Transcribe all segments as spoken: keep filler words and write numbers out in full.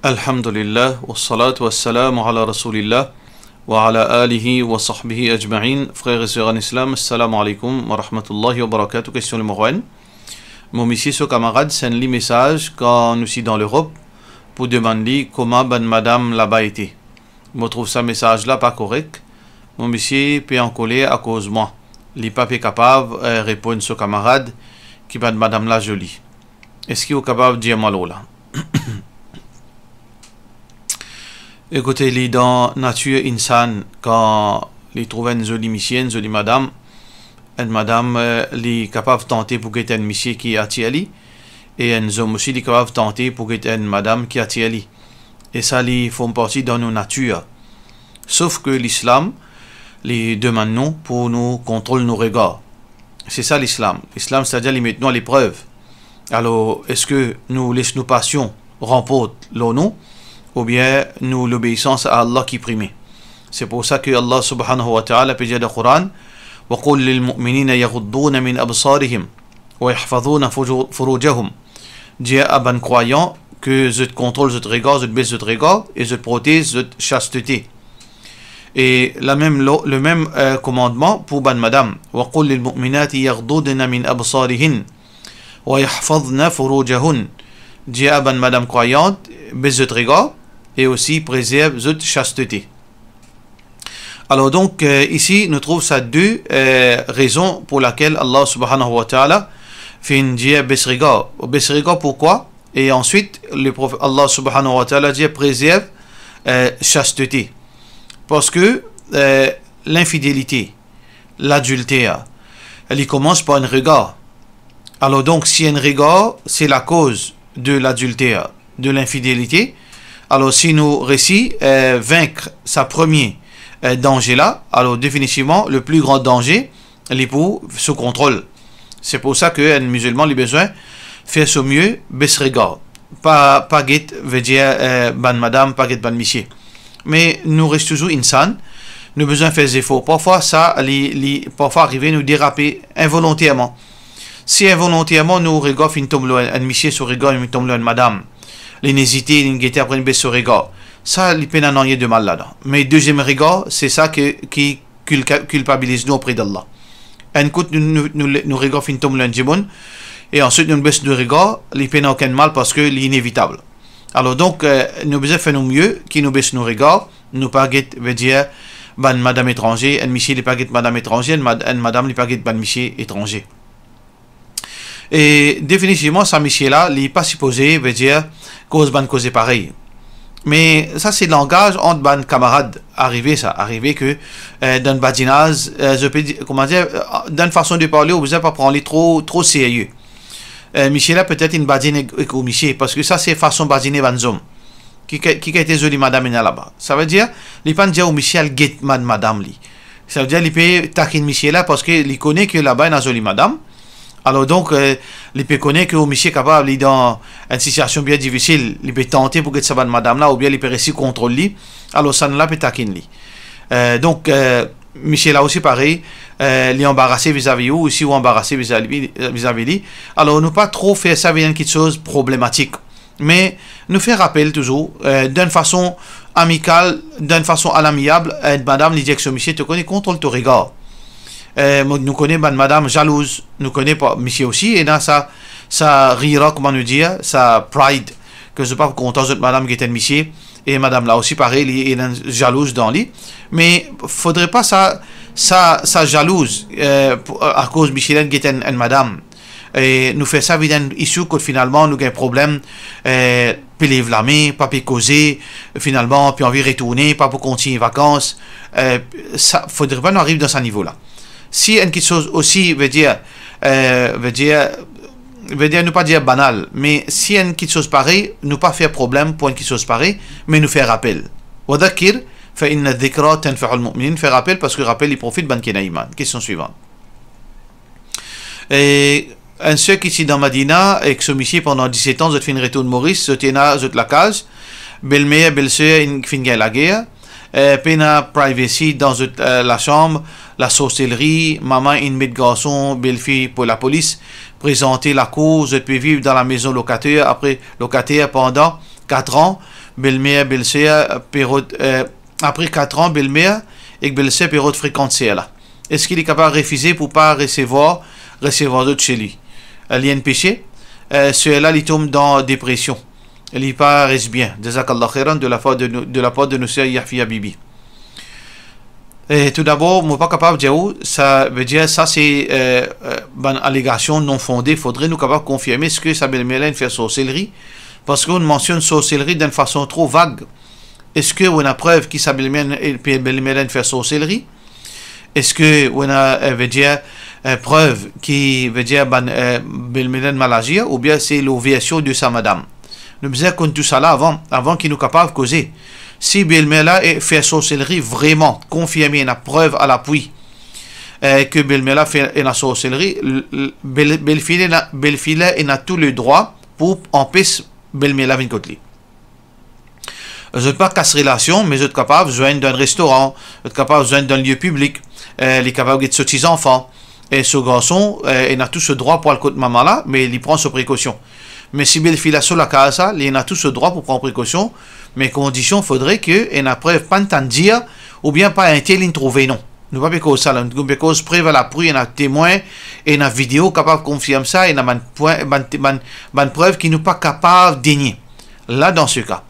Alhamdulillah, wassalatu wassalamu ala Rasoulillah, wa ala alihi wa sahbihi ajma'in. Frer e ser an Islam, assalamu alaikum wa rahmatullahi wa barakatuh. Kestion nimero enn. Mo misie so kamarad senn li mesaz kan nou ti dan Lerop pou demann li kouma bann madam laba ete. Mo trouv sa mesaz la pa korek. Mo misie pe ankoler akoz mwa. Li pa pe kapav, eh, reponn so kamarad ki bann madam la zoli. Eski ou kapav dir mwa lor la? Ekoute, li dan natir insan, kan li trouv enn zoli misie, enn zoli madam, enn madam, eh, li kapav tante pou get enn misie ki atir li, e enn zom osi, li kapav tante pou get enn madam ki atir li. E sa, li form parti dan nou natir. Sof ke Lislam, li demann nou pou nou kontrol nou regar. Se sa Lislam. Lislam, setadir li met nou a leprev. Alor, eski nou les nou pasion ranport lor nou, oubien nou lobeisans a Allah ki prime? Se pou sa ke Allah subhanahu wa ta'ala pe dir dan Koran, "Wa qul lil mu'minina yaghuddu min absarihim wa yahfazu fuju-, furujahum." Dir a bann krwayan ke zot kontrol zot regar, zot bes zot regar e zot protez zot chastete. E lamem lo-, lemem, eh, komandman pou bann madam, "Wa qul lil mu'minati yaghdudna min absarihin wa yahfazna furujahun." Dir a bann madam krwayant, bes zot regar e osi prezerv zot chastete. Alor donk, eh, isi, nou trouv sa de, eh, rezon pou lakel Allah subhanahu wa ta'ala finn dir bes regar. Bes regar poukwa? E answit, le prof-, Allah subhanahu wa ta'ala dir prezerv, eh, chastete. Parski, eh, linfidelite, ladilter, li koumans par enn regar. Alor donk, si enn regar se lakoz de ladilter, de linfidelite, alor si nou resi, eh, vink sa premie, eh, danze la, alor definitivman, le pli gran danze, li pou sou kontrol. Se pou sa ke enn mizilman, li bizin fer so mie, bes regar. Pa, pa get, vedir, eh, bann madam, pa get bann misie. Me nou res touzour insan, nou bizin fer zefor. Parfwa sa, li, li, parfwa arive nou derape involonterman. Si involonterman nou regar finn tom lor enn, enn misie, so regar finn tom lor enn madam, linn ezite, linn gete, apre linn bes so regar, sa, li pena nanye de mal ladan. Me deziem regar, se sa ke, ki kilka-, kilpabiliz nou opre d'Allah. Enn kout nou, nou, nou, nou regar finn tom lor enn dimoun, e answit nou bes nou regar, li pena okenn mal parski li inevitab. Alor donk, eh, nou bizin fer nou mie ki nou bes nou regar, nou pa get, vedir, bann madam etranze, enn misie li pa get madam etranze, enn mad-, enn madam li pa get bann misie etranze. E definitivman, sa misie la, li pa sipoze, vedir, koz bann koze parey. Me sa se langaz ant bann kamarad. Arive sa, arive ke, eh, dan badinaz, eh, zot pe di-, kouma dir, eh, dan fason de parle, ou bizin pa pran li tro, tro serye. Eh, misie la petet inn badinn ek, ek ou misie, parski sa se fason badine bann zom. Ki, ki, ki kalite zoli madam ena laba. Savedir, li pa'nn dir ou misie al get bann madam li. Savedir, li pe takinn misie la parski li kone ke laba ena zoli madam. Alor donk, eh, li pe kone ke ou misie kapav, li dan enn sitiasion bien difisil, li pe tante pou get sa bann madam la, oubien li pe resi kontrol li. Alor, sa nou la pe takinn li. Eh, donk, eh, misie la osi parey, eh, li anbarase vizavi ou, osi ou anbarase vizavi, vizavi li. Alor, nou pa tro fer sa vinn enn kitsoz problematik. Me nou fer rapel touzour, eh, dan fason amikal, dan fason alamiab, eh, madam, li dir ek so misie, to kone, kontrol to regar. Eh, mo-, nou kone bann madam zalouz, nou kone pa, misie osi, ena sa, sa ghira, kouma nou dir, sa pride, ke zot pa kontan zot madam get enn misie, e madam la osi parey, li ena zalouz dan li. Me fodre pa sa, sa, sa zalouz, eh, pou, akoz misie la get enn, enn madam. E nou fer sa vinn enn issue kot finalman nou gagn problem, eh, pe lev lame, pa pe koze, finalman, pe anvi retourne, pa pou kontign vakans. Eh, sa, fodre pa nou ariv dan sa nivo la. Si enn kitsoz osi, vedir, eh, vedir, vedir nou pa dir banal, me si enn kitsoz parey, nou pa fer problem pou enn kitsoz parey, me nou fer rapel. Wa dhakkir, fa inna dhikra tanfa'ul mu'minin, fer rapel, parski rapel, li profit bann ki ena iman. Kestion swivan. E enn ser ki ti dan Madina ek so misie pandan diset an, zot finn retourn Moris, zot ena zot lakaz, belmer, belser inn finn gagn lager, eh, pena privacy dan zot, eh, lasam, lasorselri, mama inn met garson, belfi pou lapolis, prezante lakour, zot pe viv dan lamezon lokater, apre lokater pandan kat an, Belmer, belser pe rod, eh, apre kat an, belmer ek belser pe rod frekant ser la. Eski li kapav refize pou pa resevwar, resevwar zot se li? Eh, li enn pese, eh, ser la li tom dan depresion. Li pa res bien. Jazakallah khairan, de la part de nou, de la part de nou ser Yahya Bibi. Eh, toudabor, mo pa kapav dir ou, sa ve dir sa se, eh, eh, bann alegasion non fonde. Fodre nou kapav konfirme eski sa belmer la inn fer sorselri, parski ou mansionn sorselri dan enn fason tro vag. Eski ou ena prev ki sa belmer, eh, pe-, belmer la inn fer sorselri? Eski ou ena, eh, ve dir, eh, prev ki, ve dir, bann, eh, belmer la inn mal azir, oubien se lor version de sa madam? Nou bizin konn tousala avan, avan ki nou kapav koze. Si belmer la, eh, fer sorselri vreman, konfirme, ena prev alapwi, eh, ki belmer la fer ena sorselri, l-, l-, bel-, belfi la ena, belfi la ena tou ledrwa pou anpes belmer la vinn kot li. Zot pa kas relasion, me zot kapav zwenn dan enn restoran, zot kapav zwenn dan enn lie piblik, eh, li kapav get so ti zanfan, e so garson, eh, ena tou so drwa pou al kot mama la, me li pran so prekosion. Me si belfi la so lakaz sa, li ena tou so drwa pou pran prekosion, me kondision fodre ki ena prev, pa enn tann dir, oubien pa enn tel inn trouve, non. Nou pa pe koz sa la, nou pe koz prev alapwi, ena temwin, ena video kapav konfirm sa, ena bann pwin, bann, bann, bann prev ki nou pa kapav denie. La, dan se ka.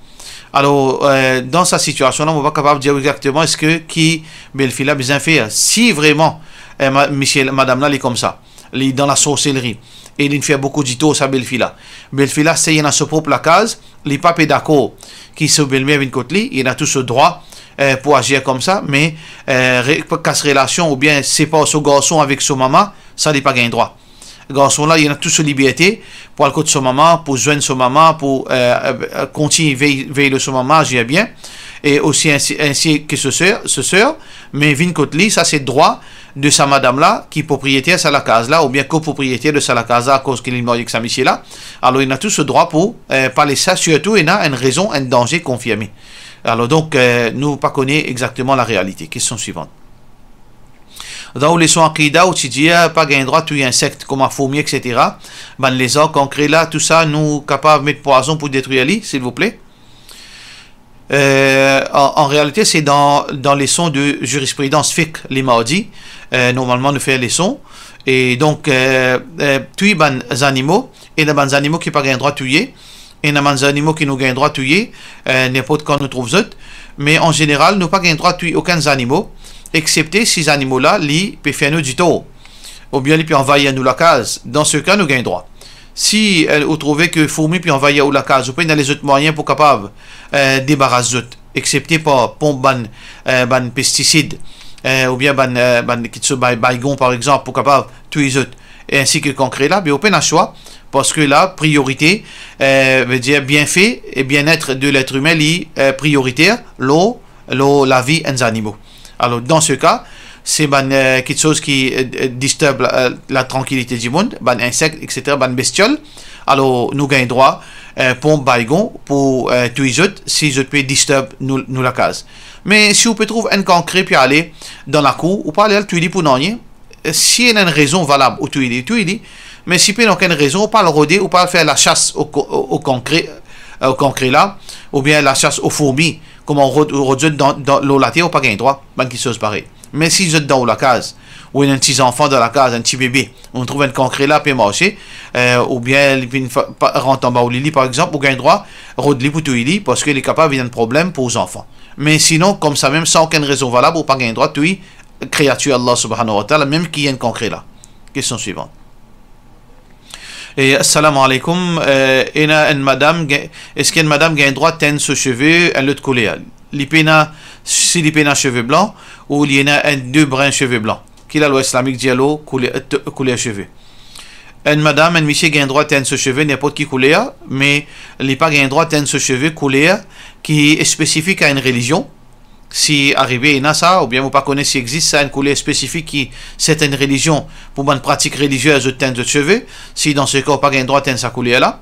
Alor, eh, dan sa sitiasion la, mo pa kapav dir ou exakteman eski ki belfi la bizin fer. Si vreman, eh, ma-, misie, madam la, li koumsa, li dan lasorselri, e li fer boukou ditor sa belfi la. Belfi la, si li ena so prop lakaz, li pa pe dakor ki so belmer vinn kot li, li ena tou so drwa, eh, pou azir koumsa, me, eh, re-, kas relasion oubien separ so garson avek so mama, sa li pa gagn drwa. Garson la, li ena tou so liberte pou al kot so mama, pou zwenn so mama, pou, eh, eh, kontign vey, vey lor so mama, azir bien, e osi ensi, ensi ki so ser, so ser, me vinn kot li, sa se drwa de sa madam la ki propriyeter sa lakaz la, oubien kopropriyeter de sa lakaz la, akoz ki li marye ek sa misie la. Alor, li ena tou so drwa pou, eh, pa les sa, sirtou ena enn rezon, enn danze konfirme. Alor, donk, eh, nou pa kone exakteman larealite. Kestion swivan. Dan ou leson akida, ou ti dir, ah, pa gagn drwa touy insek kouma fourmi, et cetera. Bann lezar, kankre la, tou sa, nou kapav met pwazon pou detrir li, silvouple? Eh, an, an realite, se dan, dan leson de jurispridans fiqh, le mardi. Eh, normalman, nou fer leson. E donk, eh, eh, touy bann zanimo, ena bann zanimo ki pa gagn drwa touye, ena bann zanimo ki nou gagn drwa touye, eh, ninport kan nou trouv zot. Me an zeneral, nou pa gagn drwa touy okenn zanimo, exsepte si zanimo la, li pe fer nou ditor, oubien li pe anvayir nou lakaz. Dan se ka, nou gagn drwa. Si, eh, ou trouve ki fourmi pe anvayir ou lakaz, ou pena lezot mwayin pou kapav, eh, debaras zot, exsepte par ponp bann, eh, bann pestisid, eh, oubien bann, eh, bann kitsoz bay-, baygon, par exanp, pou kapav touy zot, ensi ki kankre la, be ou pena swa, parski la, priorite, eh, ve dir bienfe e bienet de letr imin, li, eh, prioriter lor, lor lavi enn zanimo. Alor, dan se ka, se bann, eh, kitsoz ki, eh, eh, disturb la, eh, latrankilite dimoun, bann insek, et cetera, bann bestiol. Alor, nou gagn drwa, eh, ponp baygon pou, eh, touy zot, si zot pe disturb nou, nou lakaz. Me si ou pe trouv enn kankre pe ale dan lakour, ou pa ale al touy li pou nanye. Si ena enn rezon valab ou touy li, touy li. Me si pena okenn rezon, ou pa al rode, ou pa al fer lasas o ko-, o, o kankre, eh, o kankre la, oubien lasas o fourmi, kouma ou rod, ou rod zot dan, dan, lor later, ou pa gagn drwa, bann kitsoz parey. Me si zot dan ou lakaz, ou ena enn ti zanfan dan lakaz, enn ti bebe, ou trouv enn kankre la pe marse, eh, oubien li vinn fa-, pa-, rant anba ou lili, par exanp, ou gagn drwa rod li pou touy li, parski li kapav vinn enn problem pou ou zanfan. Me sinon, koumsa mem, san okenn rezon valab, ou pa gagn drwa touy kreatir Allah Subhanahu wa Ta'ala, mem ki enn kankre la. Kestion swivan. E, assalamu alaikum, eh, ena enn madam, ga-, eski enn madam gagn drwa tenn so seve enn lot kouler? Li pena, si li pena seve blan, ou li ena enn de brin seve blan? Ki lalwa islamik dir lor kouler, eh, t-, kouler seve? Enn madam, enn misie gagn drwa tenn so seve ninport ki kouler, me li pa gagn drwa tenn so seve kouler ki spesifik a enn relizion. Si arive ena sa, oubien mo pa kone si exis sa, enn kouler spesifik ki sertenn relizion, pou bann pratik relizie, zot tenn zot seve, si dan se ka ou pa gagn drwa tenn sa kouler la,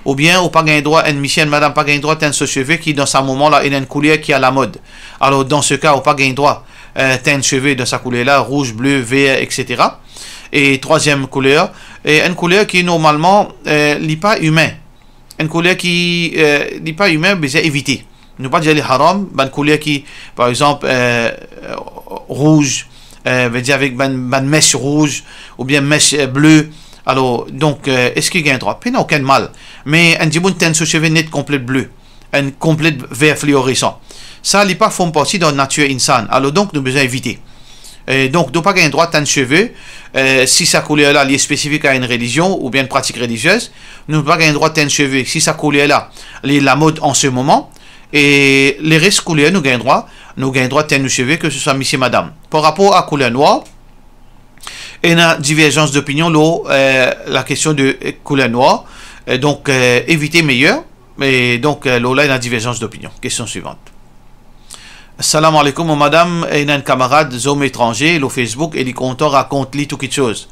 oubien ou pa gagn drwa, enn misie, enn madam pa gagn drwa tenn so seve ki dan sa moman la, ena enn kouler ki alamod. Alor, dan se ka, ou pa gagn drwa, eh, tenn seve dan sa kouler la, rouz, ble, ver, et cetera. E trwaziem kouler, e enn kouler ki normalman, eh, li pa imin. Enn kouler ki, eh, li pa imin, bizin evite. Nou pa dir li haram, bann kouler ki, par exanp, eh, rouz, eh, vedir avek bann, bann mech rouz, oubien mech, eh, ble. Alor, donk, eh, eski gagn drwa? Pena okenn mal. Me enn dimoun tenn so seve net konplet ble, enn konplet ver fluoresan. Sa, li pa form parti dan natir insan. Alor, donk, nou bizin evite. E donk, nou pa gagn drwa tenn seve, eh, si sa kouler la, li spesifik a enn relizion oubien enn pratik reliziez. Nou pa gagn drwa tenn seve si sa kouler la, li lamod an se moman. E leres kouler, nou gagn drwa, nou gagn drwa tenn nou seve, ke se swa misie, madam. Par rapor a kouler nwar, ena diverzans dopinion lor, eh, lakestion de, eh, kouler nwar. Eh, donk, eh, evite meyer. E donk, eh, lor la, ena diverzans dopinion. Kestion swivant. Salam aleykoum, mo madam ena enn kamarad zom etranze lor Facebook e li kontan rakont li tou kitsoz.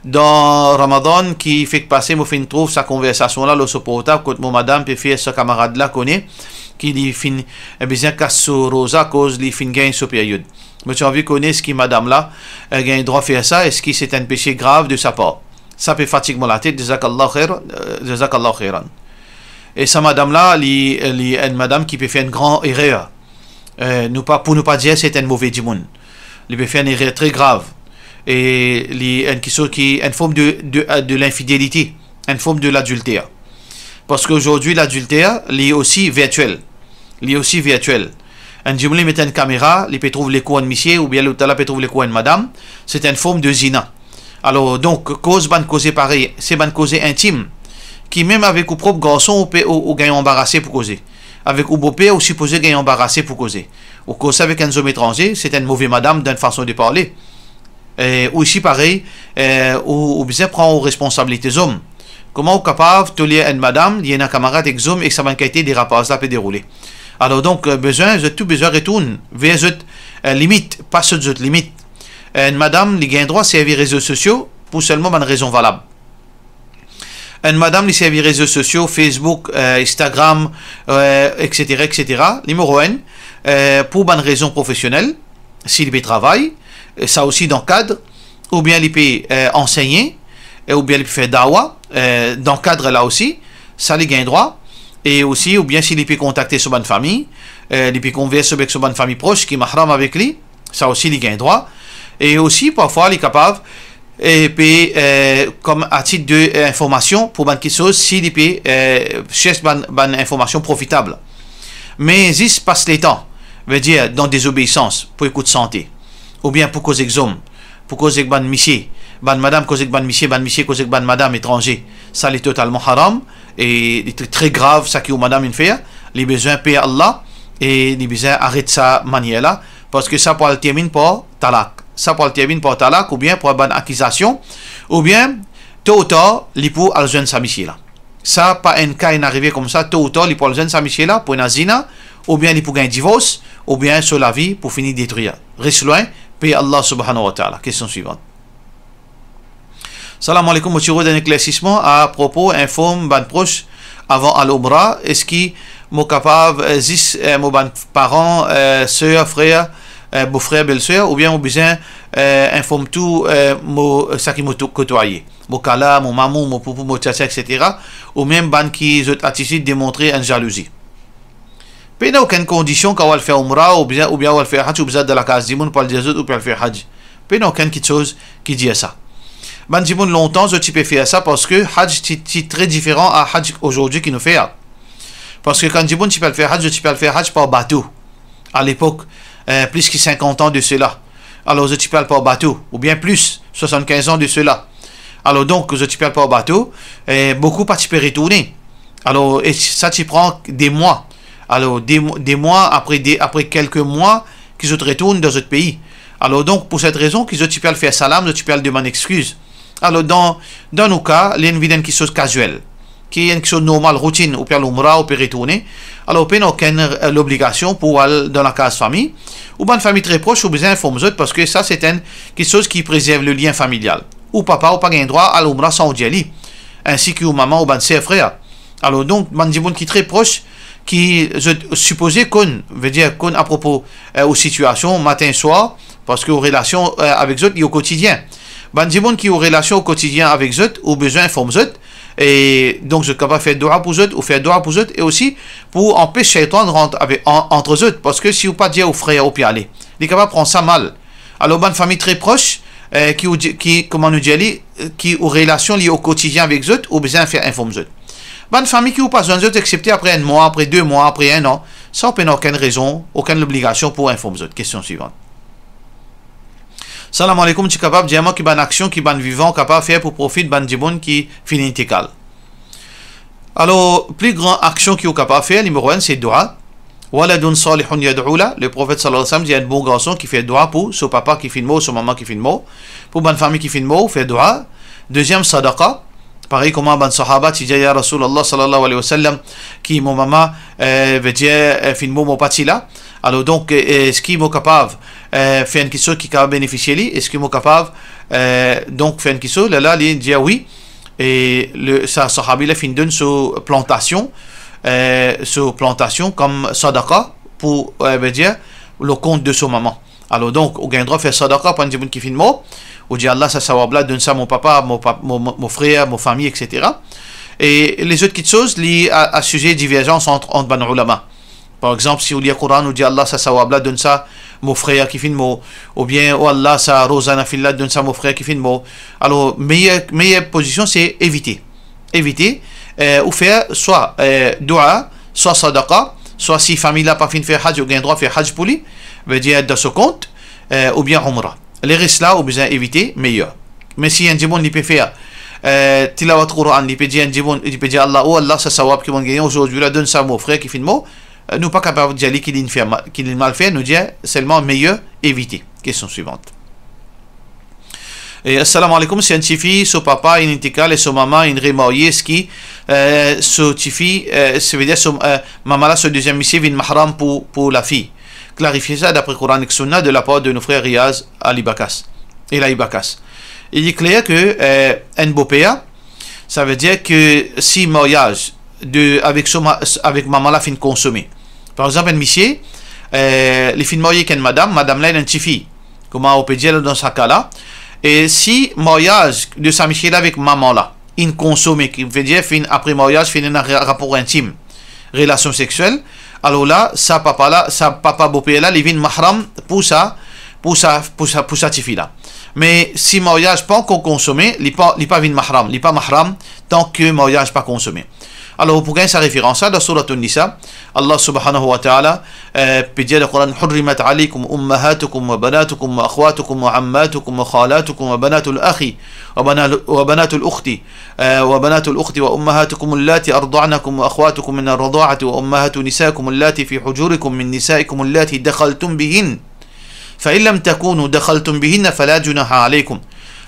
Dan Ramadan ki fek pase, mo finn trouv sa konversasion la lor so portab, kot mo madam pe fer sa kamarad la kone ki li finn, eh, bizin kas so roza akoz li finn gagn so period. Mo ti anvi kone eski madam la, eh, gagn drwa fer sa, eski se enn pese grav de sa par. Sa pe fatig mo latet, jazakallah khair, eh, jazakallah khairan. E sa madam la, li, li enn madam ki pe fer enn gran erer. Eh, nou pa, pou nou pa dir se enn move dimoun. Li pe fer enn erer tre grav. E li enn kisoz ki, enn form de, de, de linfidelite, enn form de ladilter. Parski azordi, ladilter, li osi virtiel. Li osi virtiel. Enn dimoun, li met enn kamera, li pe trouv lekou enn misie, oubien lotala pe trouv lekou enn madam, se enn form de zina. Alor, donk, koz bann koze parey, se bann koze intim, ki mem avek ou prop garson, ou pe, ou, ou gagn anbarase pou koze. Avek ou boper, ou sipoze gagn anbarase pou koze. Ou koz sa avek enn zom etranze, se enn move madam, dan enn fason de parle. Eh, ou osi parey, eh, ou, ou bizin pran ou responsabilite zom. Kouma ou kapav toler enn madam, li ena kamarad ek zom, ek sa bann kalite derapaz la pe deroule? Alor donk, eh, bizin, zot tou bizin retourn ver zot, eh, limit, pa sot zot limit. Enn madam, li gagn drwa servi rezo sosio pou selman bann rezon valab. Enn madam, li servi rezo sosio, Facebook, eh, Instagram, eh, et cetera, et cetera. Nimero enn, eh, pou bann rezon profesionel, si li pe travay, eh, sa osi dan kad, oubien li pe, eh, ansegne, eh, oubien li pe fer dawa, eh, dan kad la osi, sa li gagn drwa, e osi, oubien si li pe kontakte so bann fami, eh, li pe konvers avek so bann fami pros ki mahram avek li, sa osi li gagn drwa. E osi, parfwa, li kapav, eh, pe, eh, kom a tit de, eh, informasion pou bann kitsoz, si li pe, eh, cherche bann, bann informasion profitab. Me zis pas letan, vedir dan dezobeisans, pou ekout sante, oubien pou koz ek zom, pou koz ek bann misie, bann madam koz ek bann misie, bann misie koz ek bann madam etranze, sa li totalman haram, e li tre, tre grav sa ki ou madam inn fer, li bizin per Allah, e li bizin aret sa manier la, parski sa pou al terminn par talak. Sa pou al terminn par talak, oubien par bann akizasion, oubien to ou tar, li pou al zwenn sa misie la. Sa pa enn ka inn arive koumsa, to ou tar, li pou al zwenn sa misie la, pou ena zina, oubien li pou gagn divors, oubien so lavi pou fini detrir. Res lwin, per Allah subhanahu wa ta'ala. Kestion swivant. Salam aleykoum, mo ti rod enn eklersisman apropo inform bann pros avan al Umra. Eski mo kapav, eh, zis, eh, mo bann paran, eh, ser, frer, eh, bofrer, belser, oubien mo bizin, eh, inform tou, eh, mo, sa ki mo tou kotwaye? Mo kala, mo mamou, mo poupou, mo tiatia, et cetera. Ou mem bann ki zot atitid demontre enn zalouzi. Pena okenn kondision kan ou al fer Umra, oubien, oubien ou al fer Hadj, ou bizin dan lakaz dimoun pou al dir zot ou pe al fer Hadj. Pena okenn kitsoz ki dir sa. Bann dimoun lontan, zot ti pe fer sa parski Hadj ti, ti tre diferan a Hadj azordi ki nou fer. Parski kan dimoun ti pe al fer Hadj, zot ti pe al fer Hadj par bato. A lepok, eh, plis ki sinkant an de sela. Alor, zot ti pe al par bato, oubien plis, swasannkinz an de sela. Alor, donk, zot ti pe al par bato, eh, boukou pa ti pe retourne. Alor, e sa ti pran de mwa. Alor, de mwa, de mwa, apre de, apre kelke mwa, ki zot retourn dan zot pei. Alor, donk, pou set rezon, ki zot ti pe al fer salam, zot ti pe al demann exkiz. Alor, dan, dan nou ka, li inn vinn enn kisoz kaziel, ki enn kisoz normal, routinn, ou pe al Umra, ou pe retourne. Alor, pena okenn, eh, lobligasion pou al dan lakaz fami. Ou bann fami tre pros, ou bizin inform zot, parski sa, se enn kisoz ki prezerv le lien familial. Ou papa, ou pa gagn drwa al Umra san ou dir li, ensi ki ou mama, ou bann ser, frer. Alor, donk, bann dimoun ki tre pros, ki zot sipoze konn, vedir konn apropo, eh, ou sitiasion, matin, swar, parski ou relasion, eh, avek zot, li o kotidien. Bann dimoun ki o relasion o kotidien avek zot, ou bizin inform zot, E donk, zot kapav fer doua pou zot, ou fer doua pou zot, e osi pou anpes Shaytan rant avek, an, ant zot, parski si ou pa dir ou frer ou pe ale, li kapav pran sa mal. Alor, bann fami tre pros, eh, ki ou di-, ki, kouma nou dir li, ki ou relasion li o kotidien avek zot, ou bizin fer inform zot. Bann fami ki ou pa zwenn zot, excepte apre enn mwa, apre de mwa, apre enn an, sa ou pena okenn rezon, okenn lobligasion pou inform zot. Kestion swivant. Salam aleykoum, ti kapav dir mwa ki bann aksion ki bann vivan kapav fer pou profit bann dimoun ki fini intikal? Alor, pli gran aksion ki ou kapav fer, nimero enn, se doua. Waladun salihun yad'u la, le Profet sallallahu alayhi wa sallam dir, enn bon garson ki fer doua pou so papa ki finn mor, so mama ki finn mor, pou bann fami ki finn mor, fer doua. Deziem, sadaqa. Parey kouma bann sahaba ti dir, ya Rasoulullah sallallahu alayhi wa sallam, ki mo mama, eh, vedir, eh, finn mor, mo pa ti la. Alor donk, eh, eski mo kapav, eh, fer enn kiksoz ki kapav benefisie li? Eski mo kapav, eh, donk fer enn kiksoz? Lerla li dir wi. E le, sa sahabi la finn donn so plantasion, eh, so plantasion kom sadaqa pou, eh, vedir, le kont de so mama. Alor donk, ou gagn drwa fer sadaqa pou enn dimoun ki finn mor, ou dir, Allah, sa sawab la, donn sa mo papa, mo pap-, mo, mo, mo frer, mo fami, et cetera. E lezot kiksoz, li a, a size diverzans ant, ant bann oulama. Par exanp, si ou lir Koran, ou dir, Allah, sa sawab la, donn sa mo frer ki finn mor, oubien, o Allah, sa roza nafil la, donn sa mo frer ki finn mor. Alor, meyer, meyer pozision, se evite. Evite, eh, ou fer swa, eh, doua, swa sadaqa, swa si fami la pa finn fer haj, ou gagn drwa fer haj pou li, vedir dan so kont, eh, oubien oumra. Leres la, ou bizin evite, meyer. Me si enn dimoun li pe fer, eh, tilawat Koran, li pe dir enn dimoun, li pe dir Allah, o Allah, sa sawab ki mo'nn gagne azordi la, donn sa mo frer ki finn mor, eh, nou pa kapav dir li ki li'nn fer ma-, ki li'nn mal fer, nou dir selman meyer evite. Kestion swivant. E, assalamu alaikum, si enn tifi, so papa inn intikal e so mama inn remarye, eski, eh, so tifi, eh, savedir so, eh, mama la, so deziem misie vinn mahram pou, pou lafi? Klarifie sa dapre Koran ek Sunna de lapar de nou frer Riaz Ali Bakas, Elahi Bakas. Li kler ke, eh, enn boper, savedir ke si maryaz de, avek so ma-, avek mama la finn konsome. Par exanp, enn misie, eh, li finn marye ek enn madam, madam la ena enn tifi, kouma ou pe dir dan sa ka la, e si maryaz de sa misie la avek mama la inn konsome, ki vedir finn, apre maryaz, finn ena ra-, rapor intim, relasion sexiel, alor la, sa papa la, sa papa boper la, li vinn mahram pou sa, pou sa, pou sa, pou sa tifi la. Me si maryaz pa ankor konsome, li pa, li pa vinn mahram, li pa mahram tan ki maryaz pa konsome. Alor, pou gagn sa referans la, dan Surat An-Nisa, Allah subhanahu wa ta'ala, eh, pe dir dan Koran, حرمت عليكم أمهاتكم وبناتكم وأخواتكم وعماتكم وخالاتكم وبنات الأخ وبنا-، وبنات الأخت، eh, وبنات الأخت وأمهاتكم اللاتي أرضعنكم وأخواتكم من الرضاعة وأمهات نسائكم اللاتي في حجوركم من نسائكم اللاتي دخلتم بهن، فإن لم تكونوا دخلتم بهن فلا جناح عليكم.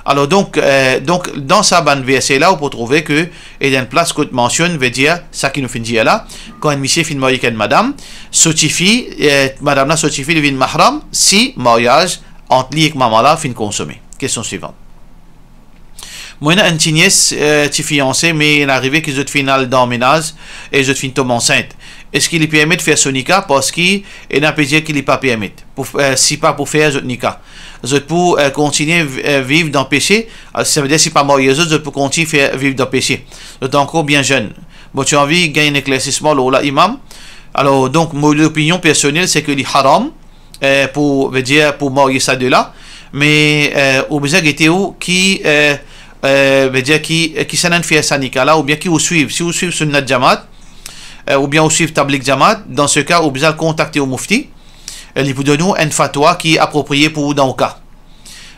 Alor donk, eh, donk dan sa bann verse la, ou pou trouve ke, e dan enn plas kot mansionn, vedir sa ki nou finn dir la, kan enn misie finn marye ek enn madam, so tifi, eh, madam la so tifi, li vinn mahram si maryaz ant li ek mama la finn konsome. Kestion swivant. Mo ena enn ti nies, eh, ti fianse, me inn arive ki zot finn al dan menaz e zot finn tom ansint. Eski li permet fer so nika? Parski ena pe dir ki li pa permet. Pou, eh, si pa pou fer zot nika, zot pou, eh, kontinie, eh, viv dan pese. Ah, savedir si pa marye zot, zot pou kontinie fer, viv dan pese. Zot ankor bien zenn. Mo ti anvi gagn enn eklersisman lor la, imam. Alor, donk, mo lopinion personel, se ke li haram, eh, pou, vedir, pou marye sa de la. Me, eh, ou bizin gete ou ki, eh, eh, vedir ki, eh, kisannla inn fer sa nika la, oubien ki ou swiv. Si ou swiv Sunnat Jamaat, eh, oubien ou swiv Tablig Jamaat, dan se ka, ou bizin al kontakte ou mufti, eh, li pou donn ou enn fatwa ki aproprie pou ou dan ou ka.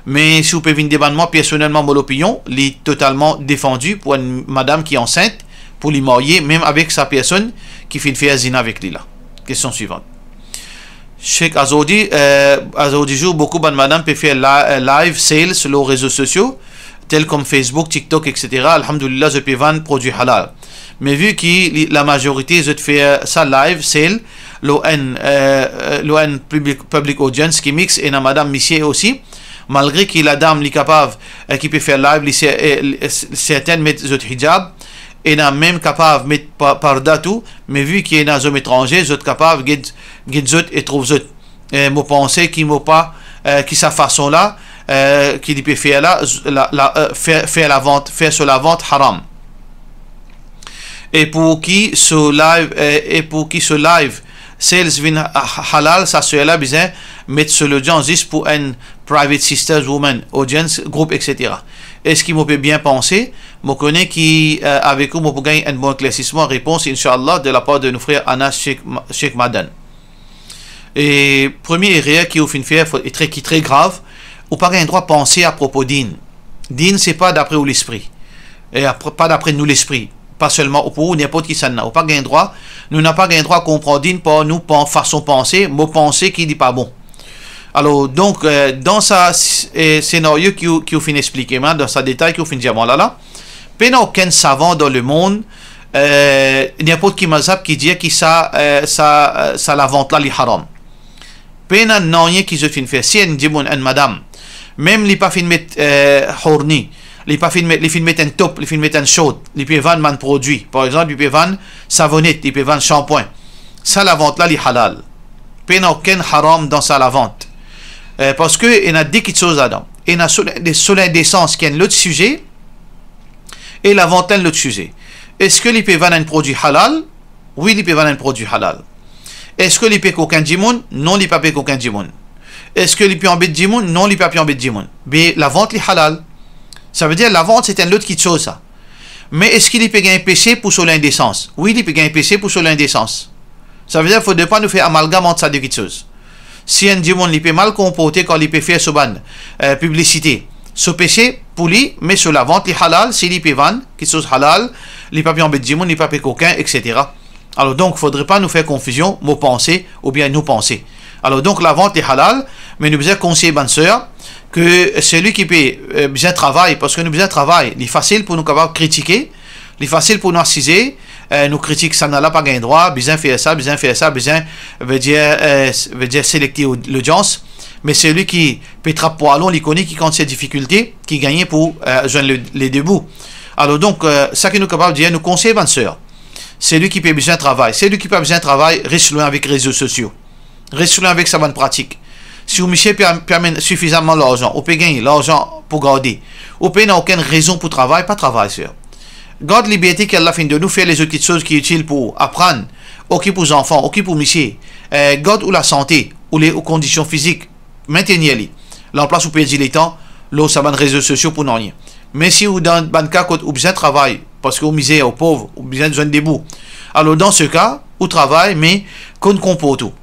Me si ou pe vinn demann mwa personelman mo lopinion, li totalman defandi pou enn madam ki ansint, pou li marye, mem avek sa personn ki finn fer zina avek li la. Kestion swivant. Sheikh, azordi, eh, azordi zour, boukou bann madam pe fer la-, eh, live sales lor rezo sosio, tel kom Facebook, TikTok, et cetera. Alhamdulillah, zot pe vann prodwi halal. Me vi ki li, lamazorite zot fer sa live sale lor enn, eh, eh, lor enn public, public audience ki mix, ena madam, misie osi, malgre ki ladam li kapav, eh, ki pe fer live, li se-, eh, li, eh, sertin met zot hijab, ena mem kapav met pa-, parda tou, me vi ki ena zom etranze, zot kapav get, get zot e trouv zot. Eh, mo panse ki mo pa, eh, ki sa fason la, eh, ki li pe fer la, z-, la, la, eh, fer, fer lavant, fer so lavant haram. E pou ki so live, eh, e pou ki so live sales vinn ha-, halal, sa swer la bizin met so lodians zis pou enn private sisters, women, audience, group, et cetera. Eski mo pe bien panse? Mo kone ki, eh, avek ou, mo pou gagn enn bon eklersisman, repons, inshallah, de lapar de nou frer Anas Sheikh Ma-, Sheikh Madan. E premie erer ki ou finn fer, fo-, e tre, ki tre grav, ou pa gagn drwa panse apropo din. Din, se pa dapre ou lespri. E apre, pa dapre nou lespri. Pa selman ou, pou ou, ninport kisannla. Ou pa gagn drwa, nou napa gagn drwa konpran din par nou pan-, fason panse, mo panse ki li pa bon. Alor, donk, eh, dan sa s-, eh, senario ki ou, ki ou finn explike mwa, dan sa detay ki ou finn dir mwa la la, pena okenn savan dan lemond, eh, ninport ki mazhab ki dir ki sa, eh, sa, eh, sa lavant la li haram. Pena nanye ki zot finn fer. Si enn dimoun, enn madam, mem li pa finn met, eh, horni, li pa finn met, li finn met enn top, li finn met enn short, li pe vann bann prodwi, par exanp, li pe vann savonet, li pe vann sanpwin, sa lavant la li halal. Pena okenn haram dan sa lavant. Eh, parski ena de kitsoz ladan. Ena so, so lindesans, ki enn lot size, e lavant la enn lot size. Eski li pe vann enn prodwi halal? Wi, li pe vann enn prodwi halal. Eski li pe kokin dimoun? Non, li pa pe kokin dimoun. Eski li pe anbet dimoun? Non, li pa pe anbet dimoun. Be lavant li halal. Savedir lavant se enn lot kitsoz sa. Me eski li pe gagn pese pou so lindesans? Wi, li pe gagn pese pou so lindesans. Savedir fodre pa nou fer amalgam ant sa de kitsoz. Si enn dimoun li pe mal konporte kan li pe fer so bann, eh, piblisite, so pese pou li, me so lavant li halal, si li pe vann kitsoz halal, li pa pe anbet dimoun, li pa pe kokin, et cetera. Alor donk, fodre pa nou fer konfizion, mo panse oubien nou panse. Alor donk, lavant li halal, me nou bizin konsey bann ser ke selwi ki pe, eh, bizin travay, parski nou bizin travay, li fasil pou nou kapav kritike, li fasil pou nou asize, eh, nou kritik, sannla pa gagn drwa, bizin fer sa, bizin fer sa, bizin, vedir, eh, s-, vedir selekte lodians. Me selwi ki pe trap pwalon, li kone ki kantite difikilte ki gagne pou, eh, zwenn le, le de bout. Alor donk, eh, sa ki nou kapav dir, nou konsey bann ser, selwi ki pe bizin travay, selwi ki pa bizin travay, res lwin avek rezo sosio. Res lwin avek sa bann pratik. Si ou misie pe am-, pe amenn sifizaman larzan, ou pe gagn larzan pou garde, ou pena okenn rezon pou travay, pa travay, ser. Gard liberte ki Allah finn donn ou, fer lezot kitsoz ki itil pou ou, aprann, okip ou zanfan, okip ou misie, eh, gard ou lasante, ou le, ou kondision fizik, mintenir li. Lanplas ou perdi letan lor sa bann rezo sosio pou nanye. Me si ou dan bann ka kot ou bizin travay, parski ou mizer, ou pov, ou bizin zwenn de bout, alor dan se ka, ou travay, me konn konport ou.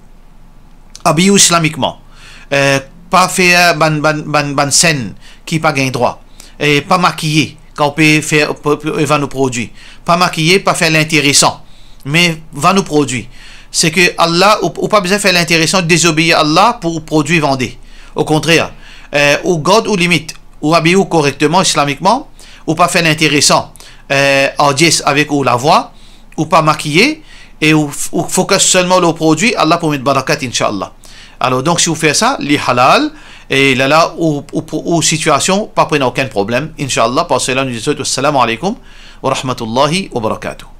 Abiy ou islamikman. Eh, pa fer bann, bann, bann, bann senn ki pa gagn drwa. E pa makiye kan ou pe fer, pe, pe vann ou prodwi. Pa makiye, pa fer linteresan. Me vann ou prodwi. Seki Allah, ou, ou pa bizin fer linteresan, dezobeir Allah pou ou prodwi vande. Okontrer, eh, ou gard ou limit, ou abiy ou korekteman, islamikman, ou pa fer linteresan, eh, ardies avek ou lavwa, ou pa makiye, e ou, ou focus selman lor prodwi, Allah pou met barakat, inshallah. Alor donk, si ou fer sa, li halal, e lala, ou, ou, ou sitiasion pa pou ena okenn problem, inshallah. Par sela, nou dir zot, wassalamu alaikum wa rahmatullahi wa barakatuh.